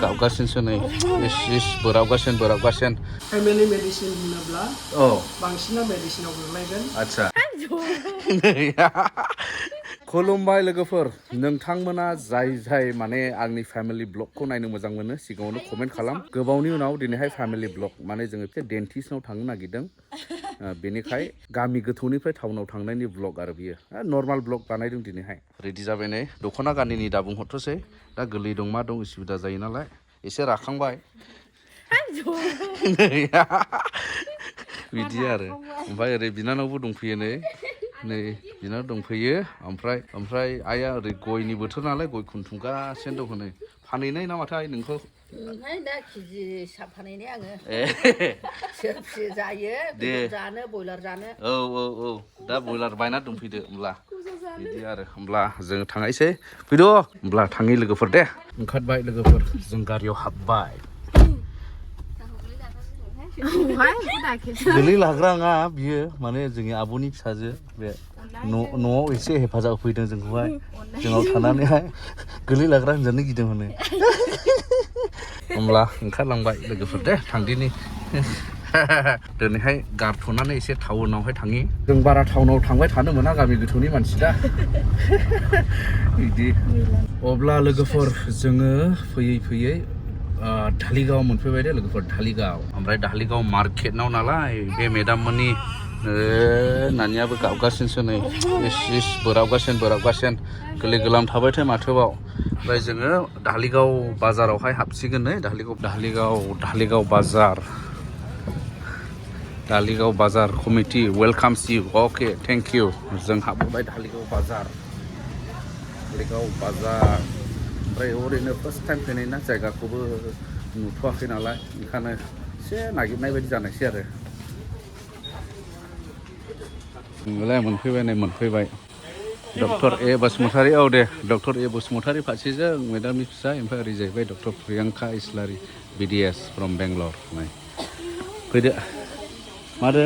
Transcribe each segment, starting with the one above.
गावगासिनोसो नै इस बोराबगासिनो family medicine होनोब्ला बांसिना मेडिसिनाव गोग्लैगोन आच्छा खुलुमबाय लोगोफोर नोंथांमोना जाय माने आंनि फेमिलि ब्लगखौ नायनो मोजां मोनो सिगाङावनो कमेन्ट खालाम गोबावनि उनाव दिनैहाय फेमिलि ब्लग माने जोङो डेन्टिस्टनाव थांनो नागिरदों बेनिखाय गामि गोथौनिफ्राय टाउनाव थांनायनि ब्लग आरो बियो नर्माल ब्लग बानायदों दिनैहाय रेडि जाबाय नै दख'ना गानैनि दा बुंहरथ'सै दा गोरलै दं मा दं उसुबिदा जायो नालाय एसे राखांबाय बिदि आरो ओमफ्राय ओरै बिनानावबो दंफैयो नै बिनानाव दंफैयो ओमफ्राय आइया ओरै गयनि बोथोर नालाय गय खुनथुमगासिनो दं हनै फानहैनाय ना माथो आइ नोंखौ दा केजि हिसाब फानहैनाय आङो सोरसे जायो बेदर जानो बयलार जानो औ दा बयलार बायना दंफैदो होमब्ला बिदि आरो होमब्ला जों थांनायसै फैद' होमब्ला थाङै लोगोफोर दे ओंखारबाय लोगोफोर जों गारियाव हाबबाय गोलै लाग्रा नङा बियो माने जोंनि आब'नि फिसाजो बे न'आव एसे हेफाजाब होफैदों जोंखौहाय जोंनाव थानानैहाय गोलै लाग्रा होनजानो गिदों होनो होमब्ला ओंखारलांबाय लोगोफोर दे थांदिनि दिनैहाय गारथ'नानै एसे टाउनावहाय थाङि जों बारा टाउनाव थांबाय थानो मोना गामि गोथौनि मानसि दा बिदि अब्ला लोगोफोर जोङो फैयै धालिगाव मोनफैबाय दे लोगोफोर धालिगाव ओमफ्राय धालिगाव मार्केटनाव नालाय बे मेदाम मोननि नानियाबो गाबगासिनोसो नै इस बोराबगासिनो गोरलै गोलाम थाबायथाय माथोबाव ओमफ्राय जोङो धालिगाव बाजारावहाय हाबसिगोन नै Dhaligaon Bazar committee welcomes you okay thank you जों हाबबाय धालिगाव बाजार ओमफ्राय ओरैनो फार्स्ट टाइम फैनाय ना जायगाखौबो नुथ'वाखै नालाय ओंखायनो एसे नागिरनाय बायदि जानायसै आरो मोनफैबाय डक्टर ए बसुमतारी औ दे डक्टर ए बसुमतारी फारसेजों मेदामनि फिसा ओमफ्राय ओरै जाहैबाय doctor Priyanka Islary BDS from Bangalore नाय फैदो मादो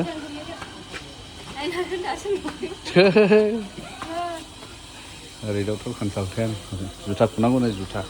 ओरै डक्टर कनसालटेन्ट जुथा खुनांगौ नै जुथा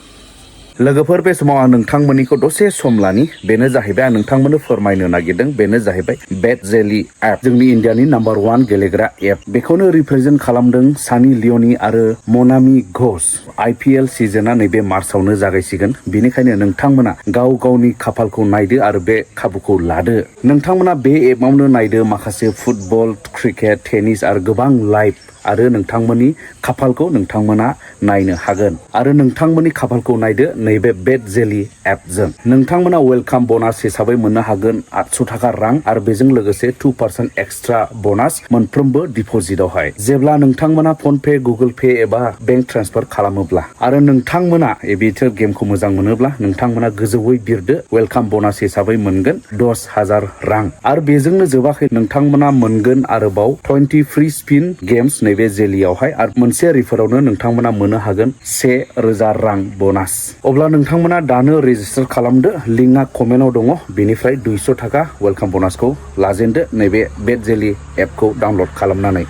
लोगोफोर बे समाव आं नोंथांमोननिखौ दसे सम लानि बेनो जाहैबाय आं नोंथांमोननो फोरमायनो नागिरदों बेनो जाहैबाय बेट जेलि एप जोंनि इण्डियानि नाम्बार 1 गेलेग्रा एप बेखौनो रिप्रेजेन्ट खालामदों सानि लिय'नी आरो मनामी घोष IPL सिजोना नैबे मार्चआवनो जागायसिगोन बेनिखायनो नोंथांमोना गाव गावनि खाफालखौ नायदो आरो बे खाबुखौ लादो नोंथांमोना बे एपआवनो नायदो माखासे फुटबल क्रिकेट टेनिस आरो गोबां लाइभ आरो नोंथांमोननि खाफालखौ नोंथांमोना नायनो हागोन आरो नोंथांमोननि खाफालखौ नायदो नैबे बेट जेलि एपजों नोंथांमोना वेलकाम बोनास हिसाबै मोननो हागोन 800 थाखा रां आरो बेजों लोगोसे 2% एक्सट्रा बोनास मोनफ्रोमबो डिप'जिटआवहाय जेब्ला नोंथांमोना फन पे गुगल पे एबा बेंक ट्रेन्सफार खालामोब्ला आरो नोंथांमोना बिथोर गेमखौ मोजां मोनोब्ला नोंथांमोना गोजौयै बिरदो वेलकाम बोनास हिसाबै मोनगोन 10,000 रां आरो बेजोंनो जोबाखै नोंथांमोना मोनगोन आरोबाव 20 फ्रि स्पिन गेम्स नैबे जेलियावहाय आरो मोनसे रिफारावनो नोंथांमोना मोननो हागोन 1,000 रां बोनास अब्ला नोंथांमोना दानो रेजिस्टार खालामदो लिंकआ कमेन्टआव दङ बेनिफ्राय 200 थाखा वेलकाम बोनासखौ लाजेनदो नैबे बेट जेलि एपखौ डाउनलड खालामनानै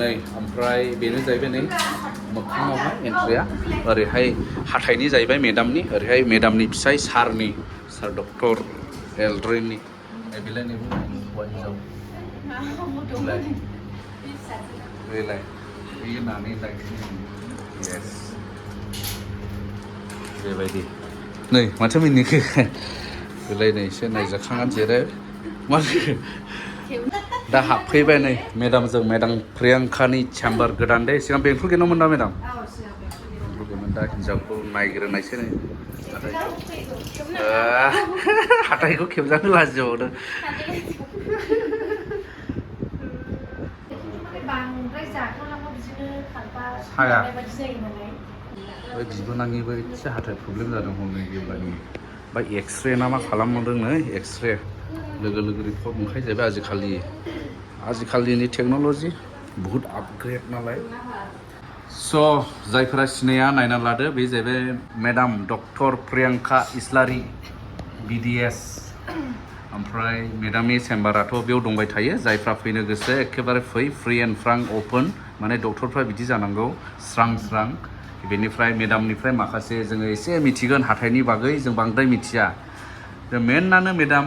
नै ओमफ्राय बेनो जाहैबाय नै मोखाङावहाय एन्ट्रिया ओरैहाय हाथाइनि जाहैबाय मेदामनि ओरैहाय मेदामनि फिसाय सार डक्टर एलड्रिननि बेलाय नै हौवा हिन्जाव बेबायदि नै माथो मिनिखो बेलाय नै एसे नायजाखांनानै जिरो दा हाबफैबाय नै मेदामजों मेदाम प्रियांकानि चेम्बार गोदान दे सिगां बेंटल गेटआवमोन ना मेदाम दा हिन्जावखौ नायग्रोनायसै नै हाथाइखौ खेबजानो लाजिबावदों साया बिबोनांनिबो एसे हाथाइ प्रब्लेम जादों हनै जेब्लानि बा एक्सरे ना मा खालामदों नै एक्सरे लोगो रिपर्ट मोनखायजोबबाय आजिखालिनि टेक्न'लजि बुहुत आपग्रेड नालाय स' जायफोरा सिनाया नायना लादो बे जाहैबाय मेदाम डक्टर प्रियांका इस्लारि BDS ओमफ्राय मेदामनि चेम्बाराथ' बेयाव दंबाय थायो जायफ्रा फैनो गोसो एखेबारे फै फ्रि एन्ड फ्रांक अपेन माने डक्टरफ्रा बिदि जानांगौ स्रां स्रां बेनिफ्राय मेडामनिफ्राय माखासे जोङो एसे मिथिगोन हाथाइनि बागै जों बांद्राय मिथिया मेनानो मेडाम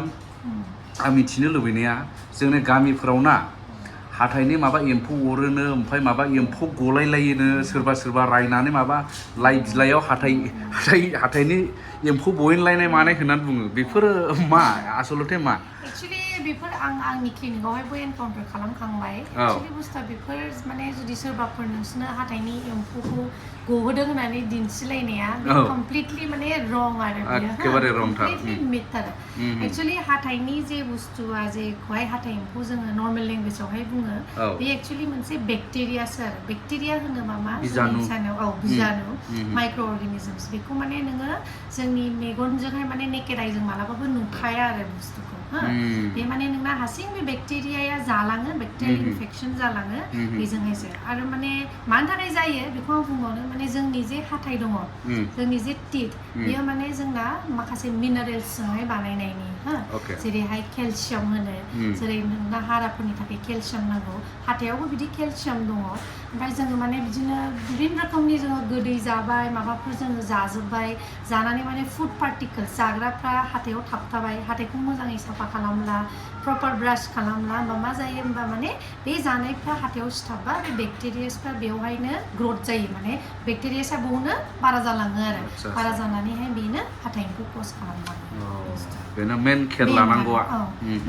आं मिथिनो लुबैनाया जोंनि गामिफोराव ना हाथाइनि माबा एम्फौ अरोनो ओमफ्राय माबा एम्फौ गलायलायोनो सोरबा सोरबा रायनानै माबा लाइ बिलाइयाव हाथाइनि एम्फौ बयनलायनाय मानाय होननानै बुङो बेफोरो मा आसलथे मा एक्चुअली बेफोर आंनि क्लिनिकआवहायबो एनकाउन्टार खालामखांबाय एक्चुअली बुस्थुआ बेफोर माने जुदि सोरबाफोर नोंसोरनो हाथाइनि एम्फौखौ गहोदों होननानै दिन्थिलायनाया बे कमप्लिटलि माने रं आरो एखेबारे रंथार कमप्लिटलि मिथ आरो एक्चुअली हाथाइनि जे बुस्थुआ जेखौहाय हाथाइ एम्फौ जोङो नर्मेल लेंगुवेजावहाय बुङो बे एक्चुअली मोनसे बेक्टेरियासो आरो बेक्टेरिया होनोबा मा बिजानु माइक्र' अर्गानिजम्स बेखौ माने नोङो जोंनि मेगनजोंहाय माने नेकेड आइजों मालाबाबो नुखाया आरो बुस्थुखौ बे माने नोंना हारसिं बे बेक्टेरियाया जालाङो बेक्टेरियल इनफेक्शन जालाङो बेजोंहायसो आरो माने मानि थाखाय जायो बेखौ आं बुंबावनो माने जोंनि जे हाथाइ दङ जोंनि जे टिथ बेयो माने जोंना माखासे मिनारेल्सजोंहाय बानायनायनि जेरैहाय केलसियाम होनो जेरै नोंना हाराफोरनि थाखाय केलसियाम नांगौ हाथायावबो बिदि केलसियाम दङ ओमफ्राय जोङो माने बिदिनो बिभिन्न रोखोमनि जोङो गोदै जाबाय माबाफोर जोङो जाजोब्बाय जानानै माने फुड पार्टिकल्स जाग्राफ्रा हाथायाव थाबथाबाय हाथाइखौ मोजाङै साफा खालामला प्रपार ब्रास खालामला होमबा मा जायो होमबा माने बे जानायफ्रा हाथायाव सिथाबबा बे बेक्टेरियासफ्रा बेवहायनो ग्रथ जायो माने बेक्टेरियासआ बेयावनो बारा जालाङो आरो बारा जानानैहाय बेनो हाथाइ एम्फौ कज खालामलाङो बेनो मेन केयार लानांगौआ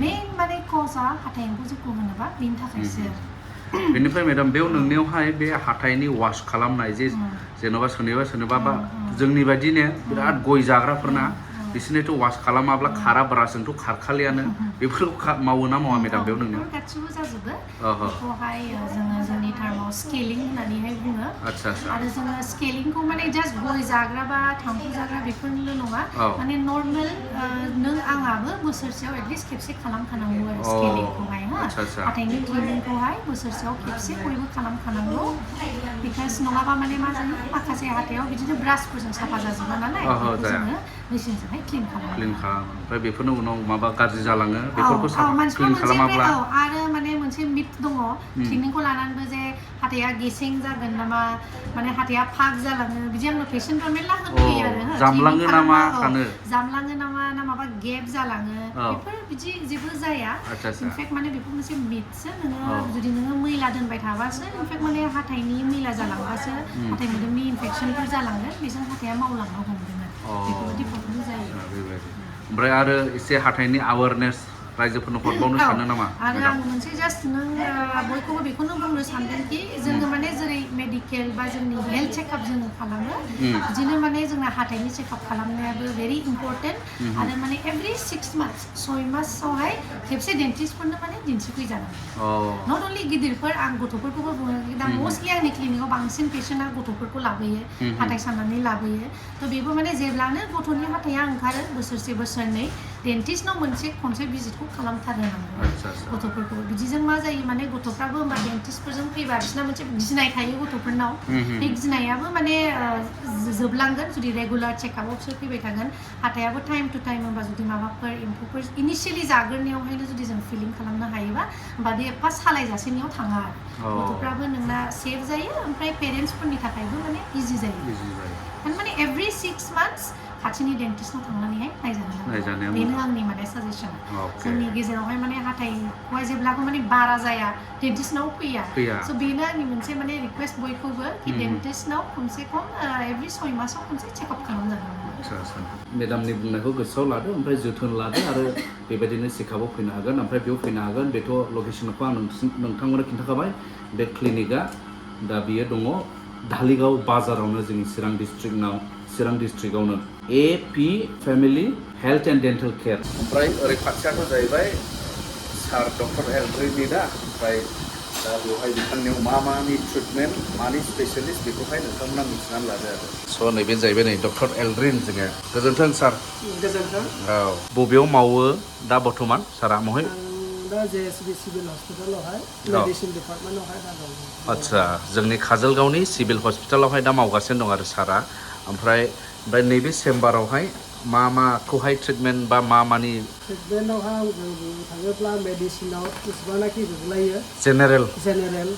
मेन माने कजआ हाथाइ एम्फौ जेखौ होनोबा बेनि थाखायसो बेनिफ्राय मेडाम बेयाव नोंनियावहाय बे हाथाइनि वाश खालामनाय जे जेन'बा सोरनिबा बा जोंनि बायदिनो बिराद गय जाग्राफोरना बिसोरनिथ' वाश खालामाब्ला खारा ब्रासजोंथ' खारखालियानो बेफोरखौ मावो ना मावा मेडाम बेयाव नोंनियाव गासिबो जाजोबो बेखौहाय जोङो जोंनि टार्माव स्केलिं होननानैहाय बुङो आरो जोङो स्केलिंखौ माने जास्ट गय जाग्रा बा थाम्फै जाग्रा बेफोरनिल' नङा माने नर्मेल नों आंहाबो बोसोरसेयाव एटलिस्ट खेबसे खालामखानांगौ आरो स्केलिंखौहाय हाथाइनि क्लिनिंखौहाय बोसोरसेयाव खेबसे बयबो खालामखानांगौ बिकज नङाबा माने मा जायो माखासे हाथायाव बिदिनो ब्रासफोरजों साफा जाजोबा नालाय जोङो मेसिनजोंहाय क्लिन खालामो ओमफ्राय बेफोरनि उनाव माबा गाज्रि जालाङो बेफोरखौ क्लिन खालामाब्ला आरो माने मोनसे मिथ दङ क्लिनिकखौ लानानैबो जे हाथाइया गेसें जागोन नामा माने हाथाइया फाग जालाङो बिदि आंनो पेसेन्टफ्रा मेरला होनफैयो आरो जामलाङो नामा जामलाङो नामा ना माबा गेप जालाङो बेफोर बिदि जेबो जाया इनफेक्ट माने बेफोर मोनसे मिथसो नोङो जुदि नोङो मैला दोनबाय थाबासो इनफेक्ट माने हाथाइनि मैला जालांबासो हाथाइ मोदोमनि इनफेक्सनफोर जालाङो बेजों हाथाइया मावलांनो हमगोन बेफोरबायदि प्रब्लेम जायो ओमफ्राय आरो एसे हाथाइनि एवारनेस रायजोफोरनो हरबावनो सानो नामा आरो आं मोनसे जास्ट नों बयखौबो बेखौनो बुंनो सानदों कि जोङो माने जेरै मेडिकेल बा जोंनि हेल्थ चेकआप जोङो खालामो बिदिनो माने जोंना हाथाइनि चेकआप खालामनायाबो भेरि इम्परटेन्ट आरो माने एभ्रि 6 मान्थ्स 6 मासआवहाय खेबसे डेन्टिस्टफोरनो माने दिन्थिफैजानांगौ नट अनलि गिदिरफोर आं गथ'फोरखौबो बुङो दा मस्टलि आंनि क्लिनिकआव बांसिन पेसेन्टआ गथ'फोरखौ लाबोयो हाथाइ साननानै लाबोयो थ' बेबो माने जेब्लानो गथ'नि हाथाइया ओंखारो बोसोरसे बोसोरनै डेन्टिस्टनाव खनसे भिजिटखौ खालामथारनांगौ गथ'फोरखौ बिदिजों मा जायो माने गथ'फ्राबो होमबा डेन्टिस्टफोरजों फैबा बिसिना मोनसे गिनाय थायो गथ'फोरनाव बे गिनायाबो माने जोबलांगोन जुदि रेगुलार चेकआपआव बिसोर फैबाय थागोन हाथाइयाबो टाइम टु टाइम होमबा जुदि माबाफोर एम्फौफोर इनिशियेलि जाग्रोनायावहायनो जुदि जों फिलिं खालामनो हायोबा होमबा बे एफा सालायजासेनियाव थाङा गथ'फ्राबो नोंना सेफ जायो ओमफ्राय पेरेन्टसफोरनि थाखायबो माने इजि जायो माने एभ्रि 6 मान्थ्स खाथिनि डेन्टिस्टनाव थांनानैहाय नायजानो बेनो आंनि माने साजेसन जोंनि गेजेरावहाय माने हाथाइखौहाय जेब्लाबो माने बारा जाया डेन्टिस्टनाव फैया स' बेनो आंनि मोनसे माने रिकुवेस्ट बयखौबो कि डेन्टिस्टनाव खमसे खम एभ्रि 6 मासाव खनसे चेकआप खालामजानांगौ मेडामनि बुंनायखौ गोसोआव लादो ओमफ्राय जोथोन लादो आरो बेबायदिनो चेकआपआव फैनो हागोन ओमफ्राय बेयाव फैनो हागोन बेथ' लकेसनखौ आं नोंथांमोननो खिन्थाखाबाय बे क्लिनिकआ दा बियो दङ धालिगाव बाजारावनो जोंनि चिरां डिस्ट्रिक्टआवनो AP family health and dental care ओमफ्राय ओरै फारसेयाथ' जाहैबाय सार डक्टर एलड्रिननि दा ओमफ्राय दा बेवहाय बिथांनियाव मानि ट्रिटमेन्ट मानि स्पेसियलिस्ट बेखौहाय नोंथांमोना मिथिनानै लादो आरो स' नैबे जाहैबाय नै डक्टर एलड्रिन जोङो गोजोन्थों सार गोजोन्थों बबेयाव मावो दा बर्थमान सारा महाय दा JSB सिभिल हस्पिटालावहाय मेडिसिन डिपार्टमेन्टआवहाय दा दं आदसा जोंनि काजलगावनि सिभिल हस्पिटालावहाय दा मावगासिनो दं आरो सारा ओमफ्राय नैबे चेम्बारावहाय माखौहाय ट्रिटमेन्ट बा मानि ट्रिटमेन्टआवहाय जों बुंनो थाङोब्ला मेडिसिनाव जेसेबांनाखि गोग्लैयो जेनेरेल जेनेरेल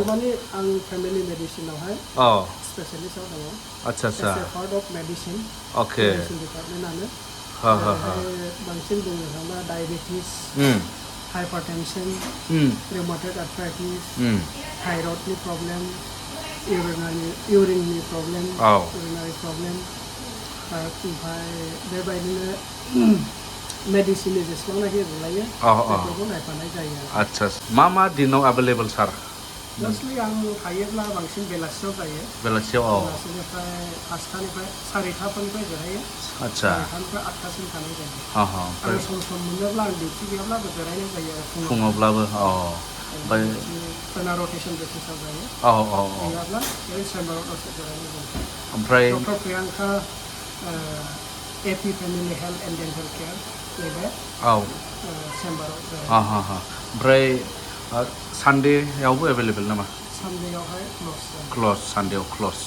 माने आं फेमिलि मेडिसिनावहाय स्पेसियलिस्टआव दङ आच्छा as a part of medicine okay medicine डिपार्टमेन्टआनो बांसिन बुंनो थाङोब्ला डायबेटिस हाइपारटेनसन रिउमेटइड आर्थराइटिस थाइरयडनि प्रब्लेम इउरिननि प्रब्लेम इउरिनारि प्रब्लेम ओमफ्राय बेबायदिनो मेडिसिननि जेसेबांनाखि गोग्लैयो बेफोरखौ नायफानाय जायो आच्छा मा दिनाव एभेलेबल सार मोस्टलि आं हायोब्ला बांसिन बेलासियाव जायो बेलासियाव बेलासिनिफ्राय 5टानिफ्राय 4टाफोरनिफ्राय जिरायो आच्छा 4टानिफ्राय 8टासिम थानाय जायो ओमफ्राय सम मोनोब्ला आं डिउटि गैयाब्लाबो जिरायनाय जायो फुङावब्लाबो ओमफ्राय जोंना रटेसन बेसिसाव जायो गैयाब्ला बे चेम्बाराव दसे जिरायनाय जायो ओमफ्राय doctor Priyanka AP family health and dental care नैबे चेम्बाराव ओमफ्राय सानडेयावबो एभेलेबल नामा सानडेयावहाय क्ल'ज सानडेयाव क्ल'ज